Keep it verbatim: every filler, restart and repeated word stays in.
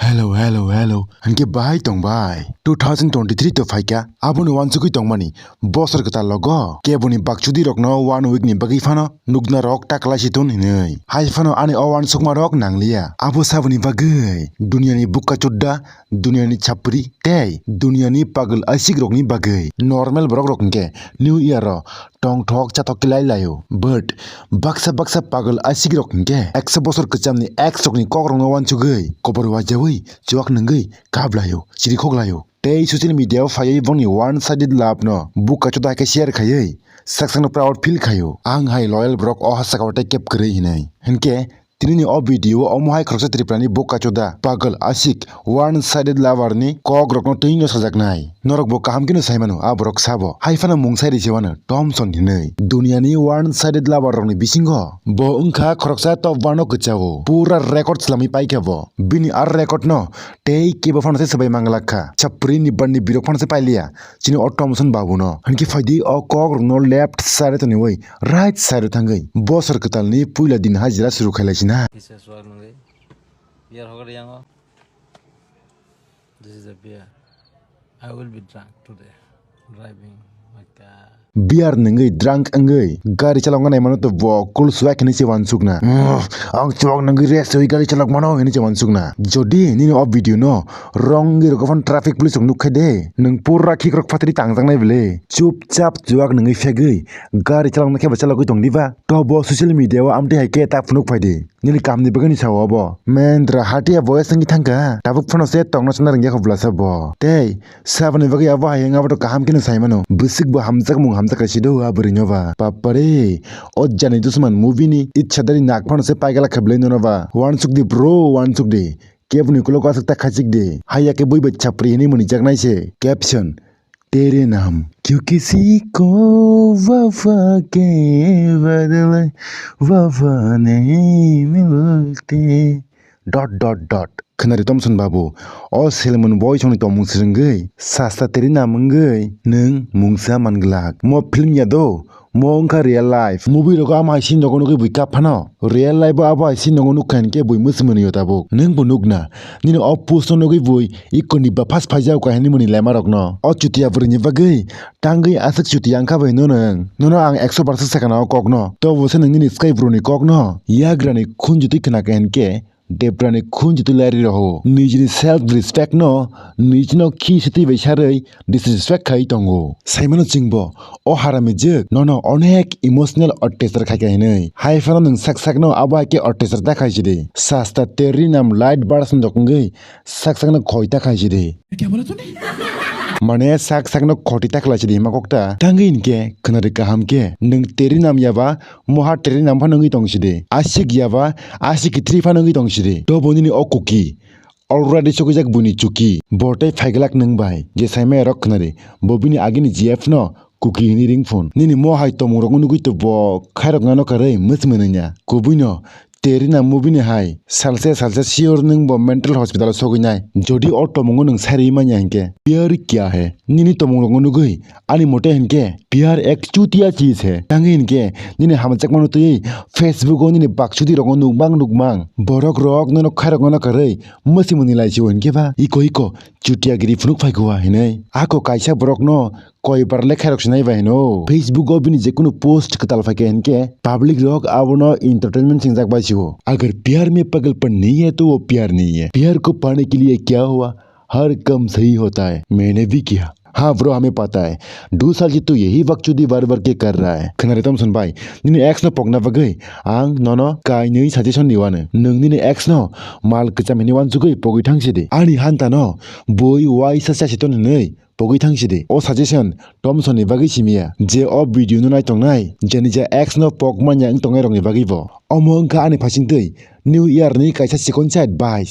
Hello, hello, hello. Hinkhe bahai tong bai? Two thousand twenty-three to phaikha. Aboni wansugwi tongmani bosor kwtal logo keboni bakchudi rokno one week ni bagwi phano nukna rok ta kwlai si ton hinwi. Hai phano ani o wansukma rok nangliya. Abo saboni bagwi duniani bukka chudda, duniani chapri tei duniani pagwlai asik rokni bagwi normal borok rok hinkhe New Year o tongthok chathok khe lai laio. But baksa baksa pagwlai asik rok hinkhe ekso bosor kwchamni ex rokni kok rokno wansugwi kobor wajawi chuak nungwi kap laio, chirikhok laio. Tei social media o phaiwi bongni one sided love no bukka chudda hai khe share khaiwi sak sakno proud feel khaio. Ang hai loyal borok o ha sakao tei kep kwrwi hinwi. Hinkhe tinini o video o omo hai khoroksa Tripura ni bukka chudda pagwlai asik one sided lover ni kok rokno twi no sajaknai. Norok bo kaham kheno sai mano a borok sabo. Hai phano mung sai risi wano Thomson hinwi. Duniani one sided lover rokni bisingo bo wngkha khoroksa top one o kwchao. Pura record swlamwi paikha bo. Bini a record no tei kebo phano se swbai manglak kha. Chapri ni bandi birok phano se pailiya. Chini o Thomson babu no. Hinkhe phaidi o kok rokno left side o toniwi right side o thangwi bosor kwtalni puila din hajira suru khailai sina. Kisa suar nungwi. Yar hokar yango. This is a beer. I will be drunk today. Driving my car. Beer nungwi drunk wngwi gari chalokna naimano to bo cool swag hinwi se wansukna. Ang chuak nungwi rest wi gari chalokmano hinwi se wansukna. Jodi nini o video no wrong wngwi rwkha phano traffic police rok nukkha de, nwng pura khikrok phatri tangjaknai bwle. Chupchap chuak nungwi phegwi gari chalokna khe bo chalogwi tongdi ba. To bo social media o amtwi hai khe ta phunuk phaidi. Nini kamni bagwi ni sao abo. Mendra hatia boys wngwi thangkha. Tabuk phano se tongna sana rwngya kho bwlasa bo. Tei saboni bagwi abo hai wng abo to kaham kheno sai mano. Bwswk bo hamjakmung hamjak kaisi do a bwrwi no ba. Papare. O jani dusman movie ni Ichadari nak phano se paigala khablai nono ba. Wansuk di bro, wansuk di. Keboni ukulok aswk ta khachik di. Haiya khe bui bai chapri hinwi mwnijak nai se. Caption. तेरे नाम क्यों किसी को वफा के बदले वफा नहीं मिलते. Dot dot dot. Khwnari Thomson babu, o Salmon boy songni tongmung swrwngwi sasta teri nam wngwi nwng mungsa manglak. Mo film ya do, mo wngkha real life. Movie rogo ama hai scene rogo nugwi bui kap phano. Real life o abo hai scene rogo nukha hinkhe bui mwsmwnwi o tabuk. Nwng bo nukna, nini o post no nugwi bui ikko ni ba phas phaijao kha hinwi mwnwi laima rokno. O chutiya bwrwini bagwi tangwi aswk chutiya wngkha bai no nwng. Nono ang ekso bar swk sakha na o kokno. Tobo se nwng nini swkai bwrwni kokno yagrani khunju twi khna kha hinkhe Debrani khunju twi lai ri roho. Nijini self respect no nijino khi sitwi bai sarwi disrespect khai tongo. Saimano chwngbo o harami jwk nono onek emotional attacher khai kha hinwi. Hai phano nwng sak sakno abo hai khe attacher ta khai sidi. Sasta terri nam light version rok wngwi sak sakno khoi ta khai sidi. Mane sak sakno khoti ta khlai sidi hima kokta. Tangwi hinkhe khwnari kaham khe nwng terri nam yaba Moha terri nam phano wngwi tong sidi. Asik yaba, asik three phano wngwi tong sidi. To bo nini o kuki. Already chokijak buini chuki. Bo tei phaiglak nwng bai. Je saimaya rok khwnari. Bo bini agini G F no kuki hini ring phone. Nini mo hai tomung rok nugwi to bo khairok nano karwi mwsmwni nya. Kubui no terri nam movie ni hai. Salse salse sure nwng bo mental hospital o sogwi nai. Jodi o tomungo nwng sai rwi manya hinkhe. Pyar kya hai? Nini tomung rok nugwi. Ani mote hinkhe, pyar ek chutiya cheez hai. Tangwi hinkhe, nini hamjakmano twiwi Facebook o nini bakchudi rokno nukmang nukmang. Borok rok nono khairok nono kwrwi, mwswimani laisio hinkhe ba, iko iko, chutiya giri phunuk phaikha hinwi. Ako kaisa borokno koi bar le khairok sinai bai hino. Facebook o bini jekunu post kwtal phaikha hinkhe, public rok abono entertainment singjak bai sio. Agar pyar mein pagal pan nahi hai to wo pyar nahi hai. Pyar ko paane ke liye kya hua? हर काम सही होता है, मैंने भी किया। हाँ ब्रो, हमें पता है। दो साल से तू यही बकचोदी बार बार के कर रहा है। Khwnari Thomson bai, nini ex no pokna bagwi ang nono kainwi suggestion riwano. Nwng nini ex no mal kwcham hini wansugwi pogwi thang sidi. Ani hanta no bui waisa chasi ton hinwi pogwi thang sidi. O suggestion Thomson ni bagwi simiya. Je o video no nai tongnai, jani ja ex no pok manya wng tongnai rokni bagwi bo. Omo wngkha ani phaisingtwi New Year ni kaisa chikonsa advice.